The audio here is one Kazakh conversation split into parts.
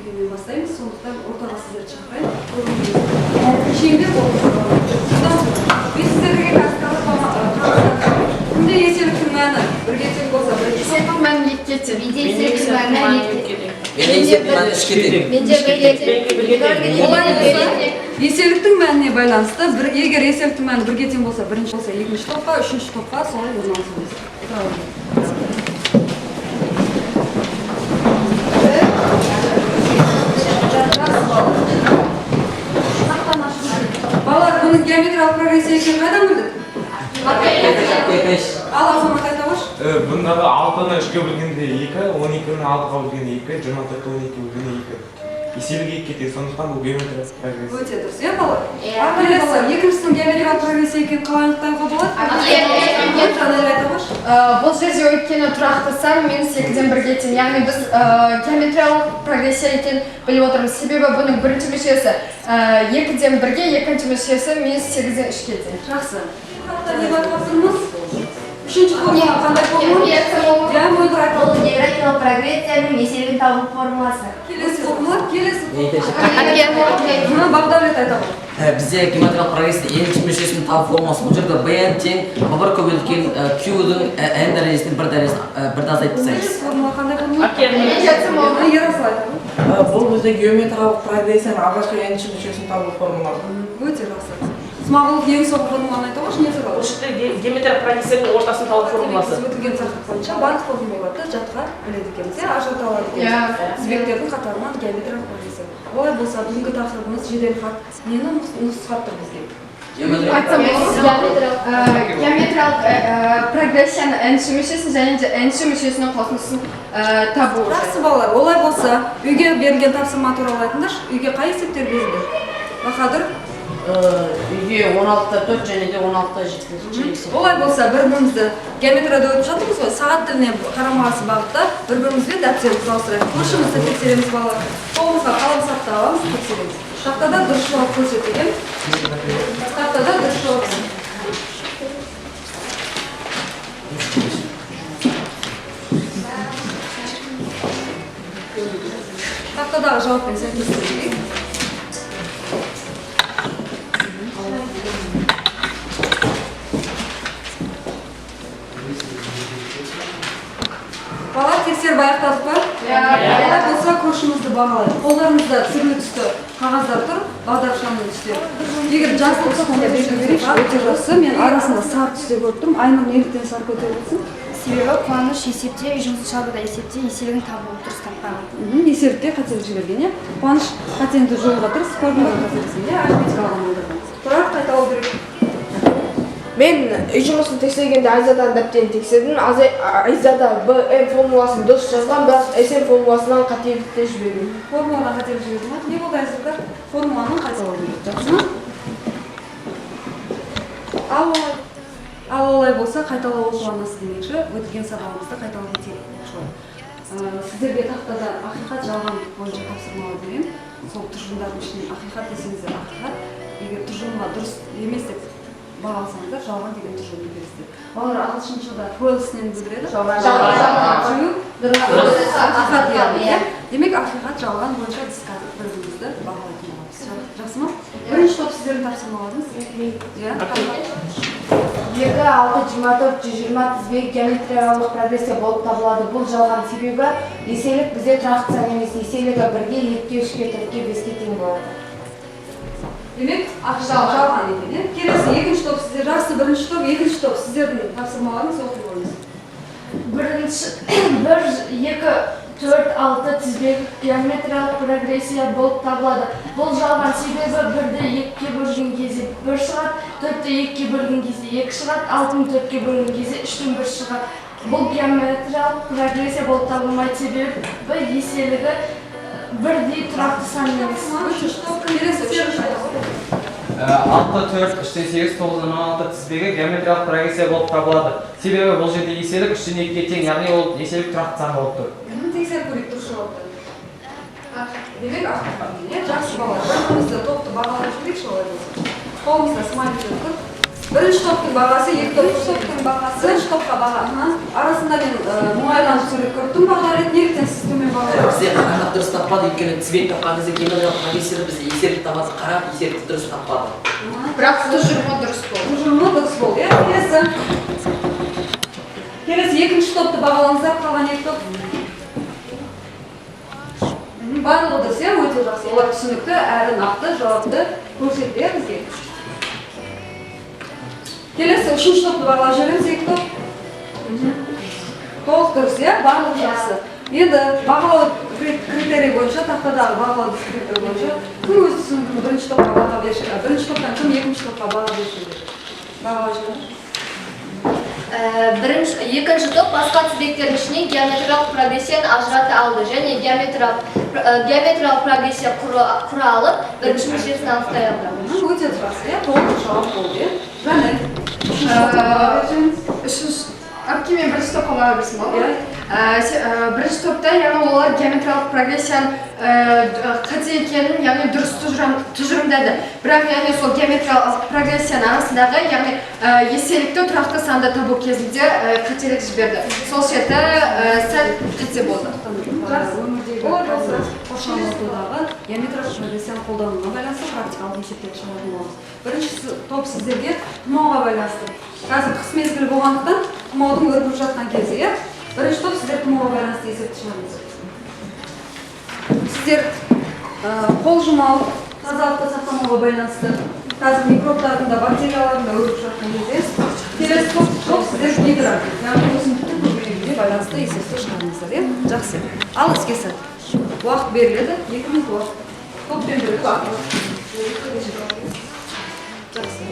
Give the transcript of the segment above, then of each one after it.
нүктемен бастаймыз. Сондықтан ортаға сіздерді шақырайын. Шеңбер болып. Мен сіздерге қазір кімде еселіктің мәні бірге тең болса, бірінші Есептің мәні екіге тең. Менде есептің мәні екіге тең. Менде есептің мәні үшке тең. Менде бірге тең. Олай болса, еселіктің мәніне байланысты, бір, егер еселіктің мәні бірге тең болса, бірінші болса, екінші топқа, үшінші топқа солай орналасамыз. Балалар, бұның геометриялық прогрессия екенін қайдан білдік? Ал Азамат, айта қойшы. Бұндағы 6-ны 3-ке бөлгенде 2, 12-ні 6-ға бөлгенде 2, 24-ті 12-ге бөлгенде 2. Еселік 2-ге тең, сондықтан бұл геометриялық прогрессия. Өте дұрыс, иә, балалар? Келесі, екіншісінің геометриялық прогрессия екенін қалай анықтауға болады? Жанель, айта қойшы. Бұл жерде өйткені тұрақты сан минус екіден бірге тең. Яғни біз геометриялық прогрессия екенін біліп отырмыз. Себебі бұның бірінші мүшесі екіден бірге, екінші мүшесі минус сегізден үшке тең. Жақсы. Хатта не байқап тұрмыз? Үшінші формула қандай формула? Иә, Мөлдір, айта Бұл ғой. геометриялық прогрессияның еселігін табу формуласы. Келесі формула, келесі. Мен Мына Бағдәулет айта ғой. Бізде геометриялық прогрессия енші мүшесінің табу формуласы. Бұл жерде bn тең b1 көбейтілген q-дің n дәрежесінен бір дәрежесін бірді азайтып тастаймыз. Формула қандай формула? Ерасыл айта ғой. Бұл бізде геометриялық прогрессияның алғашқы енші мүшесін табу формуласы. Өте жақсы. Смағұлов, ең соңғы формуланы айта қойшы, не туралы? Бұл жерде геометриялық прогрессияның ортасын табу формуласы. Біз өтілген тақырып бойынша барлық формулаларды жатқа біледі екенбіз, иә, ажырата алады екенбіз. Тізбектердің қатарынан геометриялық прогрессия. Олай болса, бүгінгі тақырыбымыз жеделхат нені нұсқап тұр бізге? Айтсам болады. Геометриялық прогрессияның n-ші мүшесін және де n-ші мүшесінің қосындысын табу. Жақсы, балалар, олай болса, үйге берілген тапсырма туралы айтыңдаршы. Үйге қай есептер берілді? Бахадыр? Үйге 16-та 4 және де 16-та 7. Олай болса, бір бірімізді геометрияда өтіп жатырмыз ғой, сағат тіліне қарама қарсы бағытта бір бірімізбен дәптерімізді ауыстырайық. Көршімізді тексереміз, балалар. Қолымызға қалам сапты аламыз, тексереміз. Тақтада дұрыс жауап көрсетілген. Тақтада дұрыс жауап. Тақтадағы жауаппен сәйкестендірейік. Балалар, тексеріп аяқтадық па? Олай болса, көршімізді бағалайық. Қолдарыңызда түрлі түсті қағаздар тұр, бағдаршамның түстері. Егер жасыл түсінде белгі берейікші, өте жақсы. Мен арасында сары түсте көріп тұрмын. Айнұр, неліктен сары көтеріп отырсың? Себебі Қуаныш есепте, үй жұмысын жалпыда есепте еселігін табуы дұрыс тапқан. Еселікте қателік жіберген, иә? Қуаныш, қатеңді жоюға тырыс, көрдің бе қателіксің, иә? Арифметикалық амалдардан. Тұрар, қайталау керек. Мен үй жұмысын тексергенде Айзаданың дәптерін тексердім. Айзада БМ формуласын дұрыс жазған, бірақ СМ формуласынан қателікті жіберген. Формуладан қателік жіберді ма? Не болды, Айзада? Формуланы қайталау керек. Жақсы ма? Ал олай болса, қайталау оқу анасы демекші, өткен сабағымызды қайталап кетейік, оқушылар. Сіздерге тақтада ақиқат жалған бойынша тапсырмалар беремін. Сол тұжырымдардың ішінен ақиқат десеңіздер ақиқат, егер тұжырымға дұрыс емес деп бағаласаңыздар, жалған деген тұжырымды бересіздер. Балалар, ағылшыншада false нені білдіреді? Жалған. True. Ақиқат, яғни, иә? Демек, ақиқат жалған бойынша біз қазір бір бірімізді бағалайтын боламыз. Жақсы ма? Бірінші топ, сіздердің тапсырмаларыңыз. Иә. 2, 6, 24, 120 тізбегі геометриялық прогрессия болып табылады. Бұл жалған, себебі еселік бізде тұрақты сан емес. Еселігі бірге, екіге, үшке, төртке, беске тең болады. Демек, ақиқат жалған екен, иә? Келесі екінші топ сіздер. Жақсы, бірінші топ, екінші топ, сіздердің тапсырмаларыңыз, оқи қойыңыз. Бірінші, бір, екі, төрт, алты тізбегі геометриялық прогрессия болып табылады. Бұл жалған, себебі бірді екіге бөлген кезде бір шығады, төртті екіге бөлген кезде екі шығады, алтыны төртке бөлген кезде үштен бір шығады. Бұл геометриялық прогрессия болып табылмайды, себебі еселігі бірдей тұрақты сан емес. Үшінші топ, келесі үшінші топ. 6, 4, 3-тен 8, 9-дан 16 тізбегі геометриялық прогрессия болып табылады. Себебі бұл жерде еселік 3-тен 2-ге тең, яғни ол еселік тұрақты сан болып тұр. Тексеріп көрейік дұрыс жауапты. Демек, ақиқат, иә? Жақсы, балалар, бір бірімізді топты бағалап жіберейікші, олай болса. Қолымызда смайликтер тұр. Бірінші топтың бағасы, екі топ, топтың бағасы, бірінші топқа баға. Арасында мен мұңайланып сурет көріп тұрмын баға ретінде, неліктен сіз төмен баға? Бізде қарап дұрыс таппады, өйткені тізбек тапқан кезде геометриялық прогрессияда біз еселік табады, қарап еселікті дұрыс таппады. Бірақ тұжырымы дұрыс болды. Тұжырымы дұрыс болды, иә? Келесі. Келесі екінші топты бағалаңыздар, қалған екі топ. Барлығы дұрыс, иә? Өте жақсы. Олар түсінікті, әрі нақты жауапты көрсетті, иә, бізге. Келесі үшінші топты бағалап жібереміз, екі топ. Толық дұрыс, иә? Барлығы жақсы. Енді бағалау критерий бойынша, тақтадағы бағалау критерий бойынша кім өз түсінігін бірінші топқа баға берші, бірінші топтан кім екінші топқа баға берші? Бағалап жіберіңіз. Бірінші, екінші топ басқа тізбектердің ішінен геометриялық прогрессияны ажырата алды және геометриялық прогрессия құра алып, бірінші мүшесін анықтай алды. Өте жақсы, иә? Толық жауап болды, иә? Жанель, үшінші топқа баға берсеңіз. Үшінші, әпке, мен бірінші топқа баға берсем болады ма? Бірінші топта, яғни олар геометриялық прогрессияның қате екенін, яғни дұрыс тұжырымдады. Бірақ яғни сол геометриялық прогрессияның арасындағы, яғни еселікті тұрақты санды табу кезінде қателік жіберді. Сол себепті сәл қате болды. Өмірдегі қоршаған ортадағы геометриялық прогрессияны қолдануына байланысты практикалық есептер шығаратын боламыз. Бірінші топ сіздерге тұмауға байланысты. Қазір қыс мезгілі болғандықтан тұмаудың өрбіп жатқан кезі, иә? Бірінші топ сіздер тұмауға байланысты есепті шығарыңыз. Сіздер қол жумау, тазалықты сақтамауға байланысты. Қазір микробтардың да, бактериялардың да өрбіп жатқан кезі. Келесі топ сіздер гидро, яғни өсімдіктің көбеюіне байланысты есепті шығарыңыздар, иә? Жақсы. Ал іске сәт. Уақыт беріледі, 2 минут уақыт. Топпен бірігіп ақыры. Жақсы.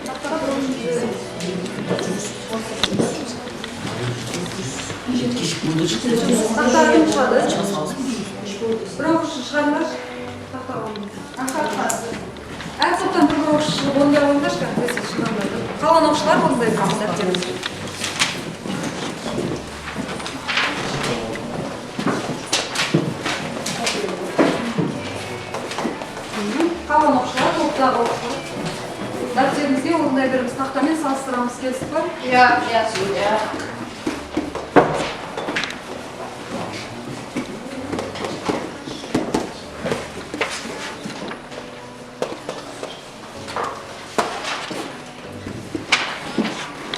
Тақтаға бір оқушы жібереміз. Тақтаға кім шығады? Бір оқушы шығарыңдаршы. Тақтаға. Әр топтан бір оқушы шығып орындай қойыңдаршы, әріптестер шығарыңдар. Қалған оқушылар орындай беріңіз дәптеріңізге. Қалған оқушылар, топтағы оқушылар. Дәптерімізге орындай береміз, тақтамен салыстырамыз, келістік па? Иә. Иә.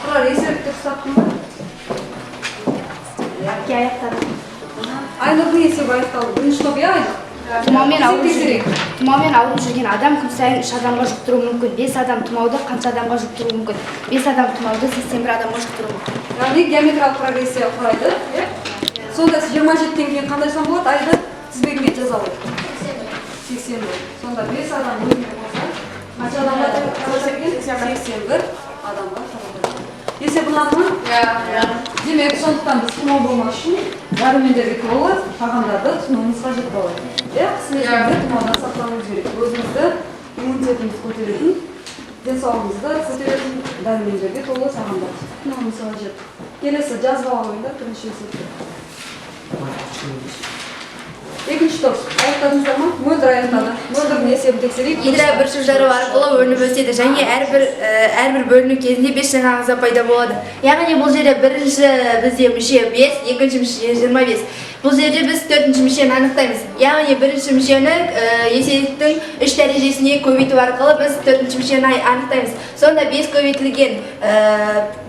Тұрар, есепті дұрыс таптың ба? Әпке, аяқтады. Айнұрдың есебі аяқталды. Бірінші топ, иә, Айнұр? Тұмаумен ауырып Есеп жүрген, тұмаумен ауырып жүрген адам күн сайын 3 адамға жұқтыруы мүмкін. 5 адам тұмауды қанша адамға жұқтыруы мүмкін? 5 адам тұмауды 81 адамға жұқтыруы мүмкін. Яғни геометриялық прогрессия құрайды, иә? Сонда 27-тен кейін қандай сан болады? Айда тізбегіне жаза алады. 81. Сонда 5 адам өзіне қосса, қанша адамға таратады екен? 81 адамға таратады. Есеп ұнады ма? Иә. Демек, сондықтан біз тұмау болмас үшін дәрумендерге толы тағамдарды тұтынуымыз қажет болады. Иә, қыс мезгілінде тұмаудан сақтануымыз керек. Өзімізді иммунитетімізді көтеретін, денсаулығымызды көтеретін дәрумендерге толы тағамдар тұтынуымыз қажет. Келесі жазба ойындар бірінші есепте. Екінші топ аяқтадыңыздар ма? Мөлдір аяқтады. Мөлдірдің есебін тексерейік. Гидра бір жару арқылы бөлініп өседі және әрбір бөліну кезінде 5 жаңа ағза пайда болады. Яғни бұл жерде бірінші бізде мүше 5, екінші мүше 25. Бұл жерде біз төртінші мүшені анықтаймыз. Яғни бірінші мүшені еселіктің 3 дәрежесіне көбейту арқылы біз төртінші мүшені анықтаймыз. Сонда 5 көбейтілген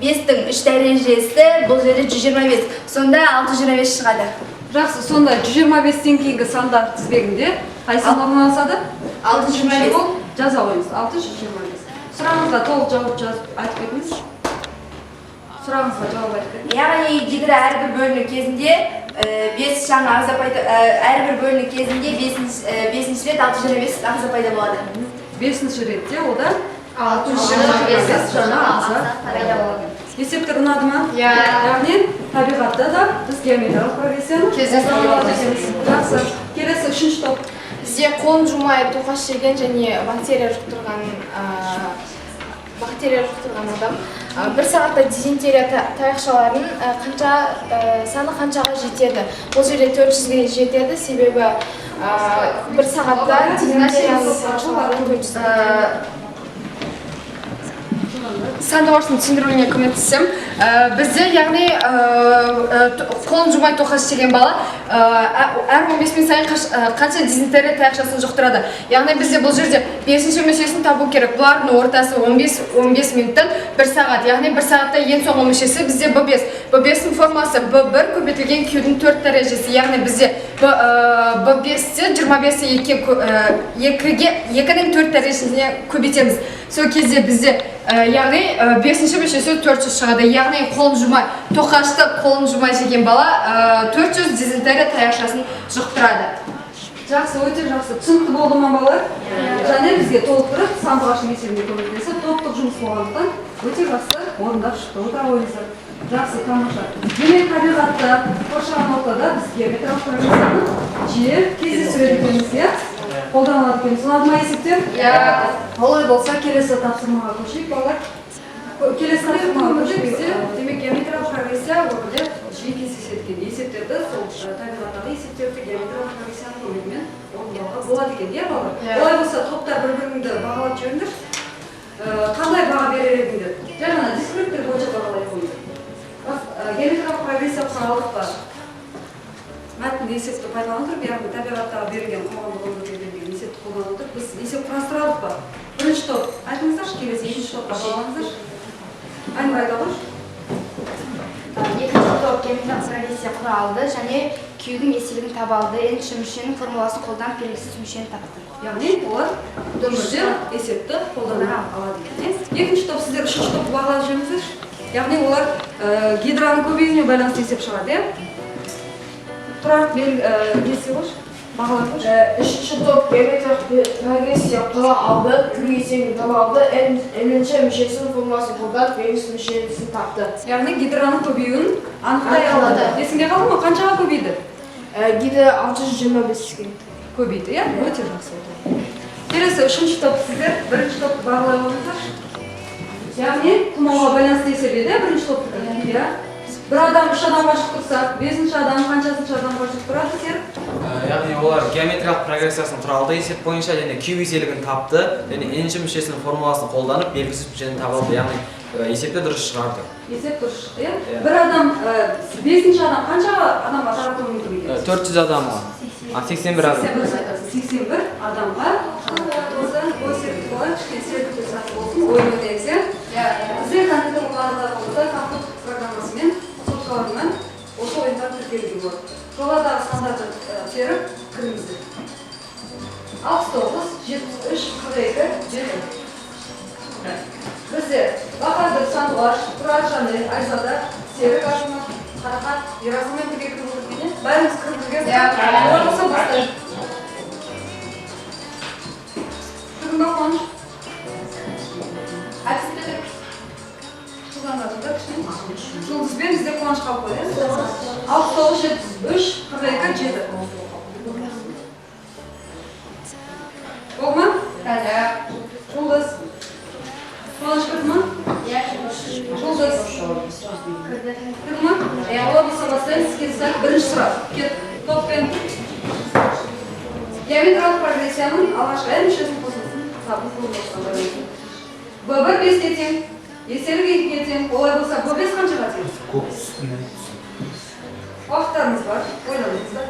5-тің 3 дәрежесі бұл жерде 125. Сонда 625 шығады. Жақсы, сонда 125-тен кейінгі сандар тізбегінде қай сан орналасады? 625. Ол жаза қойыңыз. 625. Сұрағыңызға толық жауап жазып айтып кетіңіз. Сұрағыңызға жауап айтып кетіңіз. Яғни гидра әрбір бөліну кезінде 5 жаңа ағза пайда, әрбір бөліну кезінде бесінші рет 625 ағза пайда болады. Бесінші ретте ода 625 жаңа ағза пайда болады. Есептер ұнады ма? Иә. Яғни табиғатта да біз геометриялық прогрессияны Кездестіре аламыз. Жақсы. Келесі үшінші топ. Бізде қолын жумай тоқаш жеген және бактерия жұқтырған адам бір сағатта дизентерия таяқшаларының саны қаншаға жетеді? Бұл жерде 400-ге жетеді, себебі бір сағатта дизентерияның таяқшалары 400-ге жетеді. Сандуғаштың түсіндіруіне көмектессем, бізде, яғни, қолын жумай тоқаш жеген бала әр 15 минут сайын қанша дизентерия таяқшасын жұқтырады. Яғни бізде бұл жерде бесінші мүшесін табу керек. Бұлардың ортасы 15-15 минуттан 1 сағат. Яғни 1 сағатта ең соңғы мүшесі бізде B5. B5-дің формасы B1 көбейтілген Q-дің 4 дәрежесі. Яғни бізде B5-те 25-і 2-нің 4 дәрежесіне көбейтеміз. Сол кезде бізде, яғни, бесінші мүшесі 400 шығады. Яғни қолын жумай тоқашты қолын жумай жеген бала 400 дизентерия таяқшасын жұқтырады. Жақсы, өте жақсы. Түсінікті болды ма, балалар? Және бізге толықтырып Сандуғаштың есебіне көмектесіп, топтық жұмыс болғандықтан, өте жақсы орындап шықты. Отыра қойыңыздар. Жақсы, тамаша. Демек, табиғатта, қоршаған ортада біз геометриялық прогрессияны жиі кездестіреді екенбіз, иә? Қолданылады екенбіз. Ұнады ма есептер? Иә. Олай болса, келесі тапсырмаға көшейік, балалар. Келесі тапсырмаға көшейік. Бізде, демек, геометриялық прогрессия өмірде жиі кездеседі екен. Есептерді, сол табиғаттағы есептерді геометриялық прогрессияның көмегімен орындауға болады екен, иә, балалар? Иә. Олай болса, топтар бір біріңді бағалап жіберіңдерші. Қандай баға берер едіңдер? Жай ғана дескриптор бойынша бағалай қойыңдар. Геометриялық прогрессия құра алдық па? Мәтінді, есепті пайдалана отырып, яғни табиғаттағы берілген, қоғамдық өмірде берілген есепті қолдана отырып, біз есеп құрастыра алдық па? Бірінші топ айтыңыздаршы, келесі екінші топқа бағалаңыздаршы. Айнұр, айта қойшы. Екінші топ геометриялық прогрессия құра алды және Q-дің еселігін таба алды. N-ші мүшенің формуласын қолданып, белгісіз мүшені тапты. Яғни олар өмірде есепті қолдана алады екен, иә? Екінші топ, сіздер үшінші топты бағалап жіберіңіздерші. Яғни олар гидраның көбеюіне байланысты есеп шығарды, иә? Тұрар, несі қойшы, бағалай қойшы. Үшінші топ геометриялық прогрессия құра алды, Q есебін таба алды, N-ші мүшесінің формуласын қолданып, белгісіз мүшесін тапты. Яғни гидраның көбеюін анықтай алды. Есіңде қалды ма, қаншаға көбейді? Гидра 625-ке. Көбейді, иә? Өте жақсы болды. Келесі үшінші топ, сіздер бірінші топты бағалай қойыңыздаршы. Яғни тұмауға байланысты есеп еді, иә, бірінші топтікі, иә? Бір адам үш адамға жұқтырса, бесінші адам қаншасыншы адамға жұқтырады, Серік? Яғни олар геометриялық прогрессиясын құра алды есеп бойынша және Q еселігін тапты және n-ші мүшесінің формуласын қолданып, белгісіз мүшені таба алды. Яғни есепті дұрыс шығарды. Есеп дұрыс шықты, иә? Иә. Бір адам, бесінші адам қанша адамға таратуы мүмкін екен? 400 адамға. А, 81 адам. 81 адамға болса, ой, Серік болайық, кішкене Серікті сұрақ болсын, ойын ойнаймыз, иә? Бізде компьютер барлығы компьютер программасымен, соткаларынан осы ойынға тіркелуге болады. Жоғарыдағы сандарды теріп кіріңіздер. 69, 73, 42, 7. Бізде Бахадыр, Сандуғаш, Тұрар, Жанел, Айзада, Серік, Азамат, Қарақат, Ерасылмен бірге кіріп отыр екен, иә? Бәріміз кіріп жүргенбіз. Иә. Олай болса, бастайық. Кірдің ба, Қуаныш? Қызданатын да кішкене. Жұлдызбен бізде Қуаныш қалып қойды, иә? 69, 73, 42, 7. Болды ма? Иә. Жұлдыз. Қуаныш кірді ма? Иә. Жұлдыз. Кірді. Кірді ма? Иә, олай болса, бастаймыз. Келесі бірінші сұрақ. Кет, топпен. Геометриялық прогрессияның алғашқы n мүшесінің қосындысын табу формуласы. B1 беске тең, еселік екіге тең. Олай болса, B5 қаншаға тең? Уақыттарыңыз бар, ойланыңыздар.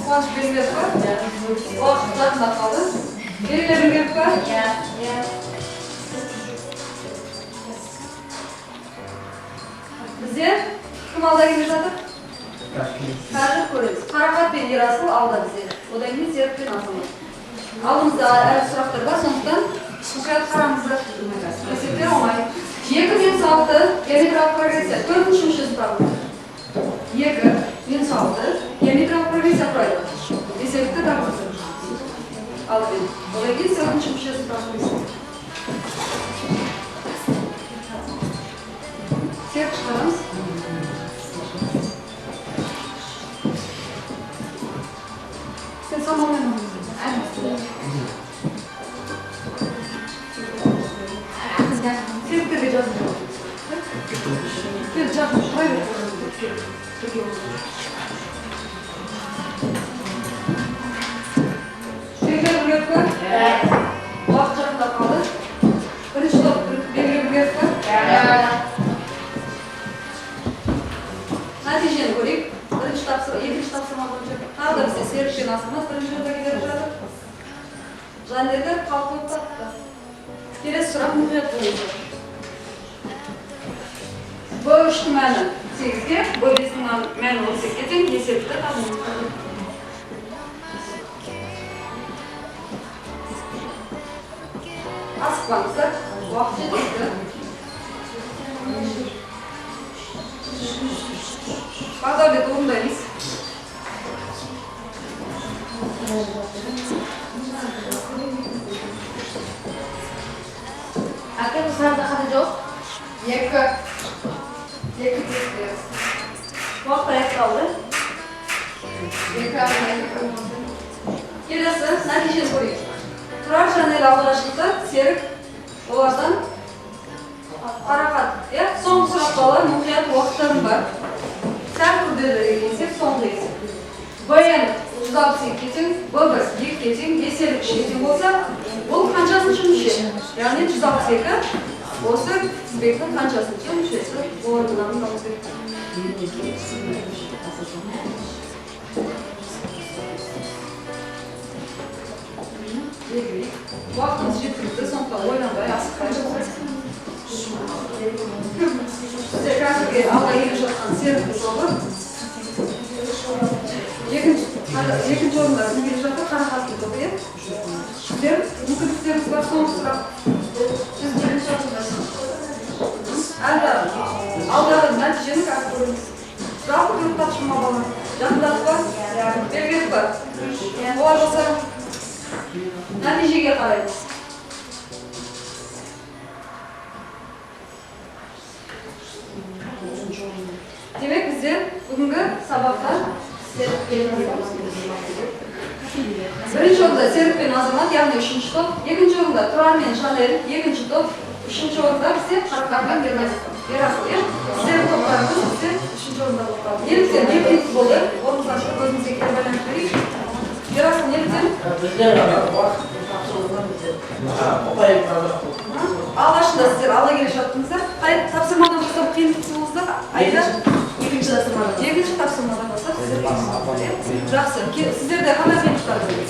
Қуаныш, белгіледік па? Уақыт жақындап қалды. Белгілеуің керек па? Иә. Бізде кім алда келе жатыр? Қазір көреміз. Қарақат пен Ерасыл алда бізде. Одан кейін Серік пен Азамат. Алдымызда әлі сұрақтар бар, сондықтан мұқият қараңыздар. Есептер оңай. 2 минус 6 геометриялық прогрессия. Төртінші мүшесін табыңыз. 2 минус 6 геометриялық прогрессия құрайды. Есепті табыңыздар. Алдымен. Одан кейін төртінші мүшесін табыңыз. Серік, шығарамыз. Сен самалмен ойнайсың. Серіктерге жазып. Кел, жақын, тұра бер. Бірге орындайық. Белгілер біледі ме? Уақыт жақындап қалды. Бірінші топ белгілер біледі ме? Нәтижені көрейік. Бірінші тапсырма, екінші тапсырма бойынша тағы да бізде Серік пен Азамат бірінші орында келе жатыр. Жанерді қалқып тапты. Келесі сұрақ мұқият болыңыздар. Б3-тің мәні 8-ге, Б5-тің мәні 32-ге тең, есепті табыңыз. Асықпаңыздар, уақыт жетеді. Бағдәулет орындаймыз. Әкем сұрақта қандай жауап? 2. 2 деп береміз. Уақыт аяқталды. 2. Келесі нәтижені көрейік. Тұрар, Жанел алға шықты, Серік олардан Қарақат. Иә, соңғы сұрақ балалар, мұқият уақыттарың бар. Сәл күрделі есеп, соңғы есеп. БН 162-ге тең, Б1 2-ге тең, еселік 3-ге тең болса, бұл қаншасыншы мүше? Яғни 162 осы тізбектің қаншасыншы мүшесі болатынын анықтауымыз керек. Белгілейік. Уақытымыз жеткілікті, сондықтан ойланбай, асықпай. Бізде қазірге алда келе жатқан Серіктің тобы. Екінші орында кім келе жатыр? Қарақаттың тобы, иә? Сіздер мүмкіндіктеріңіз бар, соңғы сұрақ. Біз бірінші орындамыз. Әлі алдағы нәтижені қазір көреміз. Жалпы төрт тапсырма балалар. Жақындадық па? Белгіледік па? Олай болса, нәтижеге қараймыз. Демек, бізде бүгінгі сабақта бірінші орында Серік пен Азамат, яғни үшінші топ, екінші орында Тұрар мен Жанел, екінші топ, үшінші орында бізде Қарақат пен Ерасыл, иә? Сіздердің топтарыңыз бізде үшінші орында болып қалды. Неліктен, не қиындық болды? Орнымыздан шығып өзімізге кері байланыс берейік. Ерасыл, неліктен? Біздер уақыт тапсырудан біздер ұпай азырақ болды. Алғашында сіздер алға келе жаттыңыздар. Қай тапсырмадан бастап қиындық туғызды? Айда? Екінші тапсырмадан. Екінші тапсырмадан бастап сіздер қиындық туғызды, иә? Жақсы. Сіздерде қандай қиындықтар болды?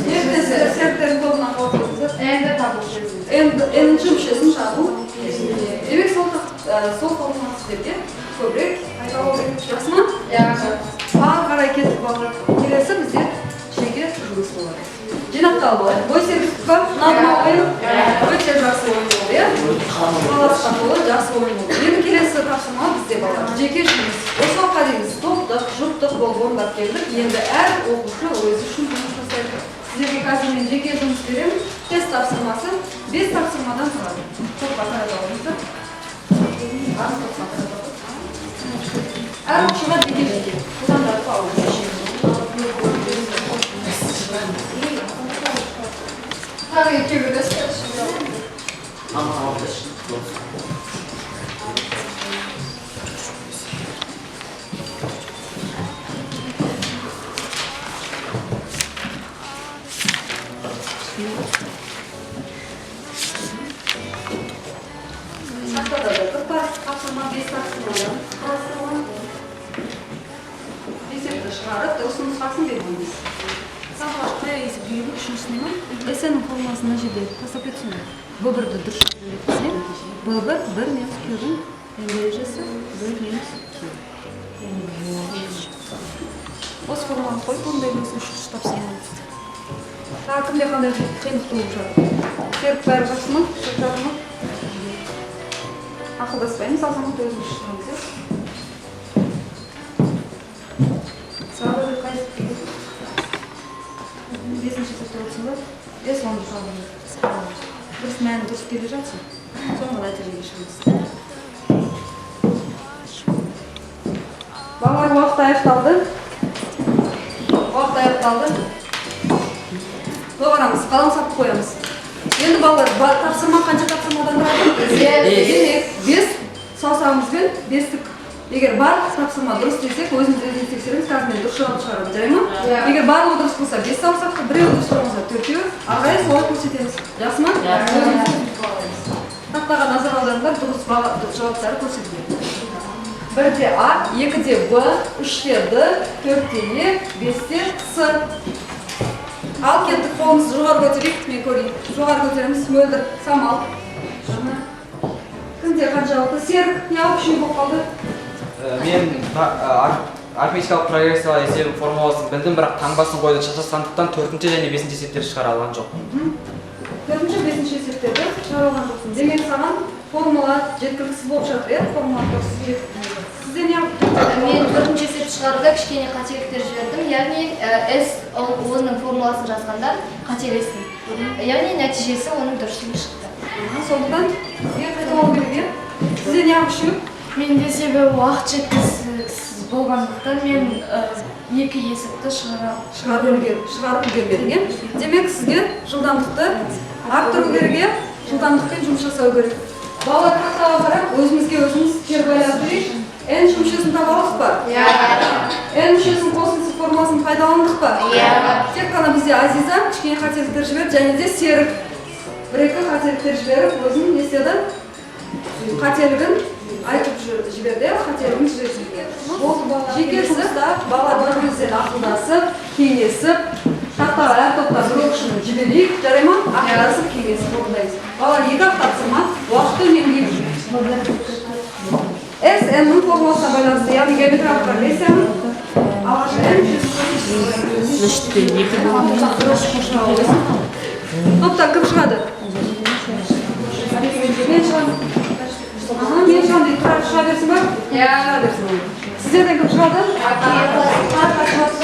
Неліктен сіздер Серіктердің тобынан қалып қойдыңыздар? N-ді табу. N-ші мүшесін табу. Демек, сол формуланы сіздерге көбірек қайталау керек. Жақсы ма? Иә. Ары қарай кеттік, балалар. Келесі бізде жеке жұмыс болады. Жинақталып алайық. Бой сергіздік па? Ұнады ма ойын? Өте жақсы ойын болды, иә? Таласқа толы жақсы ойын болды. Енді келесі тапсырма бізде, балалар. Жеке жұмыс. Осы уақытқа дейін біз топтық, жұптық болып орындап келдік. Енді әр оқушы өзі үшін жұмыс жасайды. Сіздерге қазір мен жеке жұмыс беремін. Тест тапсырмасы 5 тапсырмадан тұрады. Топқа таратып алыңыздар. Барлық топқа таратып алыңыз. Әр оқушыға жеке-жеке. Бұдан да алыңыз. Тағы екеуі бересіз. Тақтада да бір тапсырма, 5 тапсырмадан құрастырылған. Есепті шығарып, дұрыс нұсқасын белгілейміз. Сандуғаш, қай есеп жүйелі үшіншісіне ма? СН-нің формуласын мына жерде тастап кетсін ғой. Б1-ді дұрыс жеткізсем, Б1 1 минус Q-дің дәрежесі 1 минус Q. Осы формуланы қойып орындаймыз үшінші тапсырманы. Тағы кімде қандай қиындық туып жатыр? Серік, бәрі жақсы ма? Шығып жатыр ма? Ақылдаспаймыз, Азамат өзіміз шығамыз, иә? Сабыр, қай бесінші есепте отырсың ба? Е, соны салыңыз. Дұрыс мәні дұрыс келе жатсың. Соңғы нәтижеге шығамыз. Балалар, уақыт аяқталды. Уақыт аяқталды. Доғарамыз, қалам сапты қоямыз. Енді балалар, тапсырма қанша тапсырмадан тұрады? Бес. Демек, 5 саусағымызбен бестік Егер барлық тапсырма дұрыс десек, өзіміз өзіміз тексереміз, қазір мен дұрыс жауап шығарамын, жарай ма? Егер барлығы дұрыс болса, 5 саусақты, біреуі дұрыс болмаса, 4-еуі, ары қарай солай көрсетеміз. Жақсы ма? Өзіміз тақтаға назар аударыңдар, дұрыс жауаптары көрсетіледі. 1-де А, 2-де Б, 3-те Д, 4-те Е, 5-те С. Ал кеттік, қолымызды жоғары көтерейік, мен көрейін. Жоғары көтереміз, Мөлдір, Самал. Кімде қанша алды? Серік, не алып үшеу болып қалды? Мен арифметикалық прогрессиялар есебінің формуласын білдім, бірақ таңбасын қоюды шатасқандықтан 4-ші және 5-ші есептерді шығара алған жоқпын. 4-ші, 5-ші есептерді шығара алған жоқсың. Демек, саған формула жеткіліксіз болып жатыр, иә? Формула дұрыс жеткіліксіз. Сізде не алып? Мен 4-ші есеп шығаруда кішкене қателіктер жібердім. Яғни S оның формуласын жазғанда қателестім. Яғни нәтижесі оның дұрыс емес шықты. Сондықтан сізге қайталау керек, иә? Сізде не алып үшеу? Менде себебі уақыт жеткіліксіз болғандықтан мен 2 есепті шығарып үлгермедім, иә? Демек, сізге жылдамдықты арттыру керек, иә? Жылдамдықпен жұмыс жасау керек. Балалар, тақтаға қарап, өзімізге өзіміз кері байланыс берейік. N мүшесін таба алдық па? Иә. N мүшесінің қосындысы формуласын пайдаландық па? Иә. Тек қана бізде Азиза кішкене қателіктер жіберді, және де Серік бір-екі қателіктер жіберіп, өзінің не істеді? Қателігін айтып жіберді, қателігін түзетіп жіберді. Болды, балалар. Жеке жұмыста балалар бір-бірімізбен ақылдасып, кеңесіп, тақтаға әр топтан бір оқушыны жіберейік, жарай ма? Ақылдасып, кеңесіп орындаймыз. Балалар, 2 ақ тапсырма, уақытты үнемдейміз. S, N-нің формуласына байланысты, яғни геометриялық прогрессияның алғашқы N мүшесі. Топтан кім шығады? Мен шығамын. Мен шығамын дейді, Тұрар шыға берсін ба? Иә. Шыға берсін. Сіздерден кім шығады? Арқа шығады.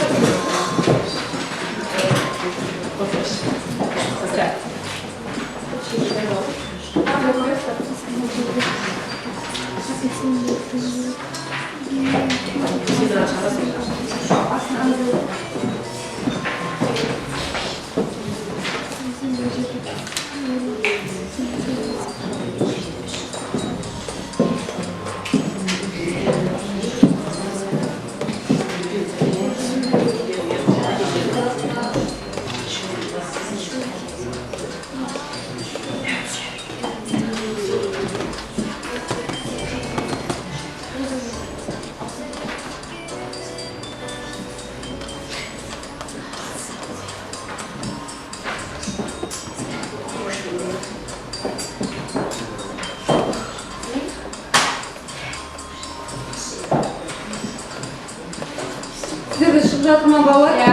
Сіздерде шығып жатыр ма, балалар? Иә.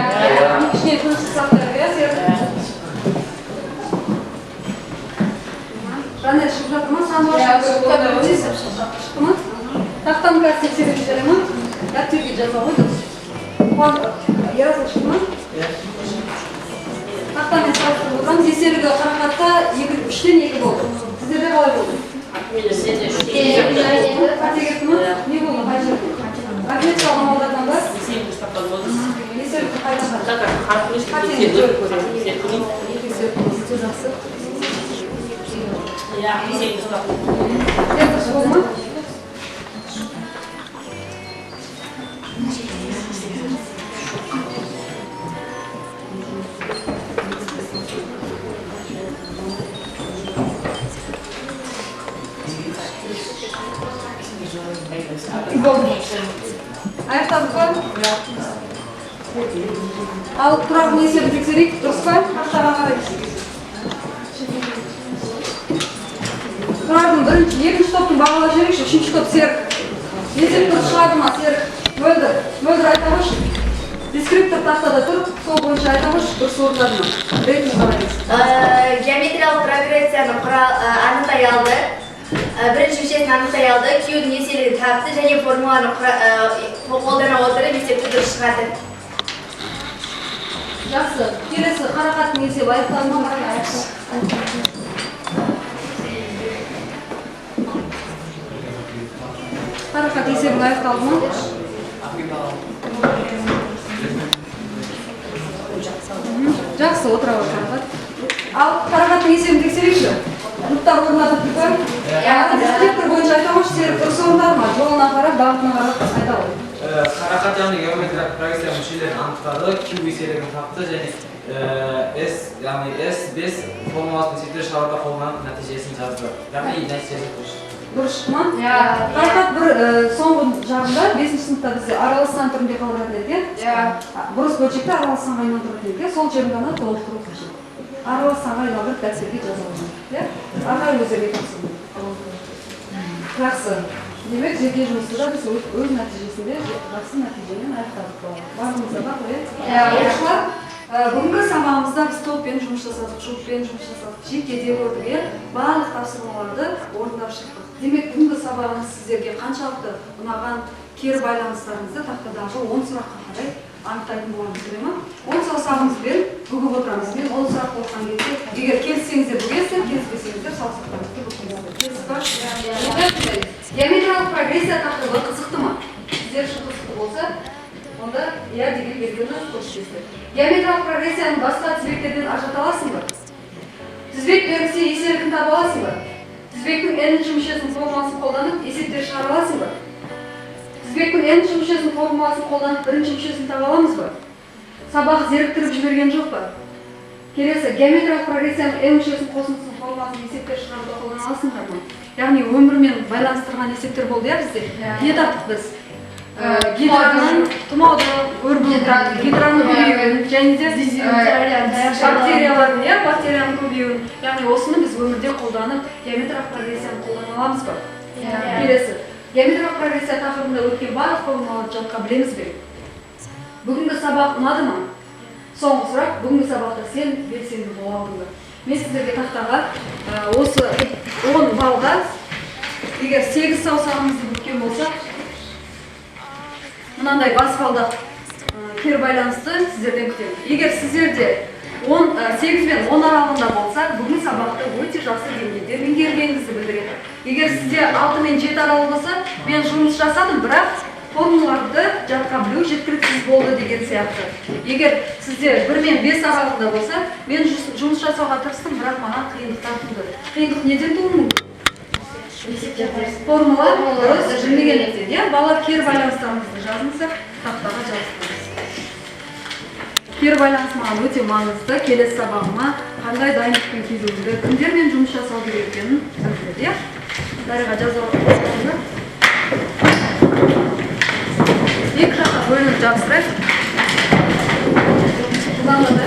Кішкене тыныштық сақтайық, иә, Серік? Жанель, шығып жатыр ма? Сандуғаш, Иә, шықты ма? Тақтаны қазір тексереміз, жарай ма? Дәптерге жаза ғой, дұрыс. Ерасыл шықты ма? Тақтамен салыстырып отырамыз. Еселігі Қарақатта 3-тен 2 болды. Сіздерде қалай болды? Қате кетті ма? Не болды? Қай жерде? Арифметикалық амалдардан ба? Еселікті қайдан? Қатені өте жақсы. Дұрыс болды ма? Болды. Аяқтадық па? Ал Тұрардың есебін тексерейік, дұрыс па? Тақтаға қарай. Тұрардың бірінші, екінші топтың бағалап жіберейікші, үшінші топ Серік. Есеп дұрыс шығады ма, Серік? Мөлдір, Мөлдір айта қойшы. Дескриптор тақтада тұр, сол бойынша айта қойшы, дұрыс орындады ма? Рейтинг қараймыз. Геометриялық прогрессияны анықтай алды. Бірінші мүшесін анықтай алды, Q-дің еселігін тапты және формуланы қолдана отырып есепті дұрыс шығарды. Жақсы. Келесі Қарақаттың есебі аяқталды ма? Қарақат есебің аяқталды ма? Жақсы, отыра бер, Қарақат. Ал Қарақаттың есебін тексерейікші. Жұптар орнына тұр па? Иә. Дескриптор бойынша айта қойшы, Серік дұрыс орындады ма? Жолына қарап, бағытына қарап. мүшелерін анықтады, Q еселігін тапты және S, яғни S5 формуласын есептеу шығаруда қолданып нәтижесін жазды. Яғни нәтижесі дұрыс. Дұрыс ма? Иә. Ақиқат бір соңғы жағында 5-ші сыныпта бізде аралас сан түрінде қалдыратын едік, иә? Бұрыс бөлшекті аралас санға айналдыратын едік, сол жерін ғана толықтыру қажет. Аралас санға айналдырып дәптерге жаза алған, иә? Ағай өздеріне тапсырма. Жақсы. Демек, жеке жұмысты да біз өз нәтижесінде жақсы нәтижемен аяқтадық. Барлығымызда бар ғой, иә? Оқушылар, бүгінгі сабағымызда біз топпен жұмыс жасадық, жұппен жұмыс жасадық, жекеде көрдік, иә? Барлық тапсырмаларды орындап шықтық. Демек, бүгінгі сабағымыз сіздерге қаншалықты ұнаған, кері байланыстарыңызды тақтадағы 10 сұраққа қарай анықтайтын боламыз, біле ма? 10 саусағымызбен бүгіп отырамыз. Мен 10 сұрақ қойған кезде, егер келіссеңіздер бүгесіздер, келіспесеңіздер саусақтарыңызды бүкіңіздер. Келісіп па? Геометриялық прогрессия тақырыбы қызықты ма? Сіздер үшін қызықты болса, онда иә деген белгіні көрсетесіздер. Геометриялық прогрессияны басқа тізбектерден ажырата аласың ба? Тізбек берілсе еселігін таба аласың ба? Тізбектің n-ші мүшесінің формуласын қолданып есептер шығара аласың ба? Тізбектің n-ші мүшесінің формуласын қолданып бірінші мүшесін таба аламыз ба? Сабақ зеріктіріп жіберген жоқ па? Келесі, геометриялық прогрессияның n мүшесінің қосындысының формуласын есептер шығаруда қолдана аласыңдар ма? Яғни өмірмен байланыстырған есептер болды, иә, бізде? Не таптық біз? Гидраның тұмауды өрбу, гидраның көбеюін және де бактериялардың, иә, бактерияның көбеюін. Яғни осыны біз өмірде қолданып геометриялық прогрессияны қолдана аламыз ба? Келесі, геометриялық прогрессия тақырыбында өткен барлық формулаларды жатқа білеміз бе? Бүгінгі сабақ ұнады ма? Соңғы сұрақ, бүгінгі сабақта сен белсенді бола алдың ба? Мен сіздерге тақтаға осы 10 балға, егер 8 саусағымызды бүккен болса, мынандай баспалдақ кері байланысты сіздерден күтемін. Егер сіздерде 8 пен 10 аралығында болса, бүгін сабақты өте жақсы деңгейде меңгергеніңізді білдіреді. Егер сізде 6 мен 7 аралығы болса, мен жұмыс жасадым, бірақ формулаларды жатқа білу жеткіліксіз болды деген сияқты. Егер сізде 1 мен 5 аралығында болса, мен жұмыс жасауға тырыстым, бірақ маған қиындықтар туды. Қиындық неден тууы мүмкін? Формула дұрыс білмегендіктен, иә? Балалар, кері байланыстарыңызды жазыңыздар, тақтаға жабыстырыңыз. Кері байланыс маған өте маңызды. Келесі сабағыма қандай дайындықпен келуімді, кімдермен жұмыс жасау керек екенін білдіреді, иә? Дариға, жаза аласыңдар. Екі жаққа бөлініп жабыстырайық. Жылдамдады.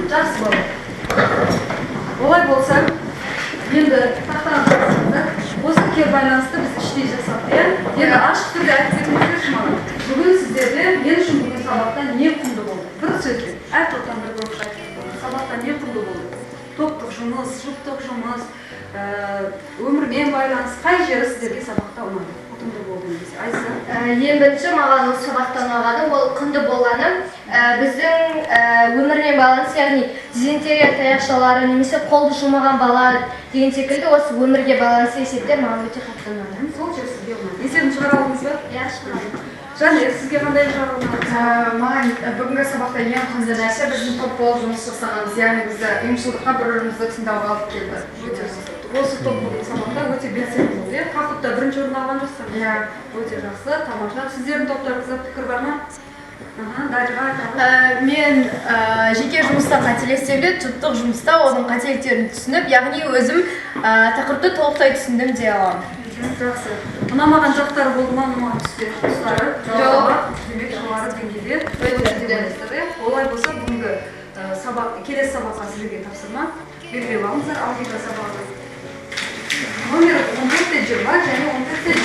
Жақсы болды. Олай болса, енді тақтаға қарасаңыздар, осы кері байланысты біз іштей жасадық, иә? Енді ашық түрде айтып кетіңіздерші маған. Бүгін сіздерде мен үшін бүгін сабақта не құнды болды? Бір сөзбен, әр топтан бір оқушы айтып кетті. Сабақта не құнды болды? Топтық жұмыс, жұптық жұмыс, өмірмен байланыс, қай жері сіздерге сабақта ұнады? Ұтымды болды немесе? Айза? Ең бірінші маған осы сабақта ұнағаны, ол құнды болғаны, біздің өмірмен байланыс, яғни дизентерия таяқшалары немесе қолды жумаған бала деген секілді осы өмірге байланысты есептер маған өте қатты ұнады. Сол жер сізге ұнады. Есебін шығара алдыңыз ба? Иә, шығара. Жанель, сізге қандай жағы ұнады? Маған бүгінгі сабақта ең құнды нәрсе біздің топ болып жұмыс жасағанымыз, яғни бізді ұйымшылдыққа, бір-бірімізді тыңдауға алып келді. Өте жақсы. Осы топ бүгін сабақта өте белсенді болды, иә? Қақытта бірінші орын алған жоқсыздар? Иә. Өте жақсы, тамаша. Сіздердің топтарыңызда пікір бар ма? Дариға, тағы. Мен жеке жұмыста қателессем де, жұптық жұмыста оның қателіктерін түсініп, яғни өзім тақырыпты толықтай түсіндім дей аламын. Жақсы. Ұнамаған жақтары болды ма, ұнамаған тұстары? Жоқ. Демек, жоғары деңгейде өтті деп ойлайсыздар, иә? Олай болса, бүгінгі сабақ, келесі сабаққа сіздерге тапсырма белгілеп алыңыздар. Алгебра сабағы номер 14-20 және 14-21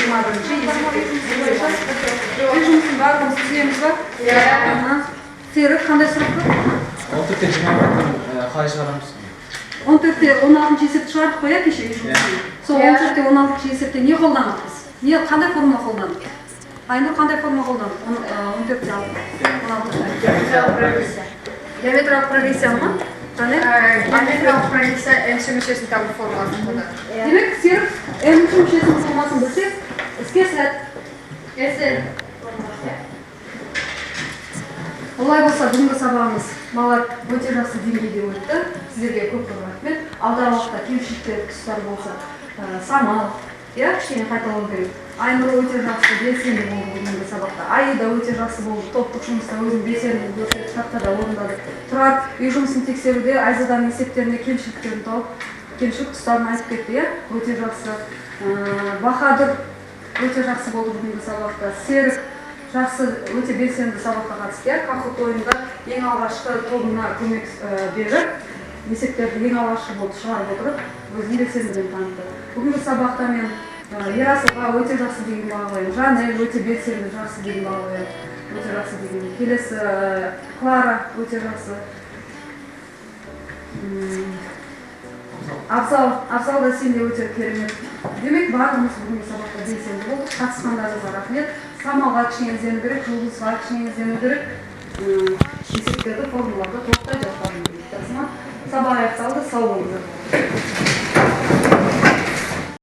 есептер. Үй жұмысын барлығымыз түсінеміз ба? Иә. Серік, қандай сұрақ бар? 14-21 қалай шығарамыз? 14-16 есепті шығардық қой, иә, кеше үй жұмысын. Сол 14-16 есепте не қолдандық біз? Не, қандай формула қолдандық? Айнұр, қандай формула қолдандық? 14-16. Геометриялық прогрессия. Геометриялық прогрессия ма? Жанель? Геометриялық прогрессия n-ші мүшесін табу формуласын қолданады. Демек, Серік, n-ші мүшесінің формуласын білсек, іске сәт. Олай болса, бүгінгі сабағымыз, балалар, өте жақсы деңгейде өтті. Сіздерге көп көп рахмет. Алдағы уақытта кемшіліктер тұстар болса, самал, иә, кішкене қайталау керек. Айнұр өте жақсы белсенді болды бүгінгі сабақта. Аида өте жақсы болды. Топтық жұмыста өзін белсенді көрсетіп, тақтада орындады. Тұрар үй жұмысын тексеруде Айзаданың есептеріне кемшіліктерін тауып, кемшілік тұстарын айтып кетті, иә, өте жақсы. Бахадүр өте жақсы болды бүгінгі сабақта. Серік жақсы, өте белсенді сабаққа қатысты, иә, Kahoot ойында ең алғашқы тобына көмек беріп, есептерді ең алғашқы болып шығарып отырып, өзінің белсенділігін танытты. Бүгінгі сабақта мен Ерасылға өте жақсы деген баға қоямын. Жанель өте белсенді, жақсы деген баға қоямын, өте жақсы деген. Келесі Клара өте жақсы. Абзал, Абзал да, сен де өте керемет. Демек, барлығымыз бүгінгі сабақта белсенді болдық. Қатысқандарыңызға рахмет. Самалға кішкене іздену керек, Жұлдызға кішкене іздену керек. Есептерді, формулаларды толық.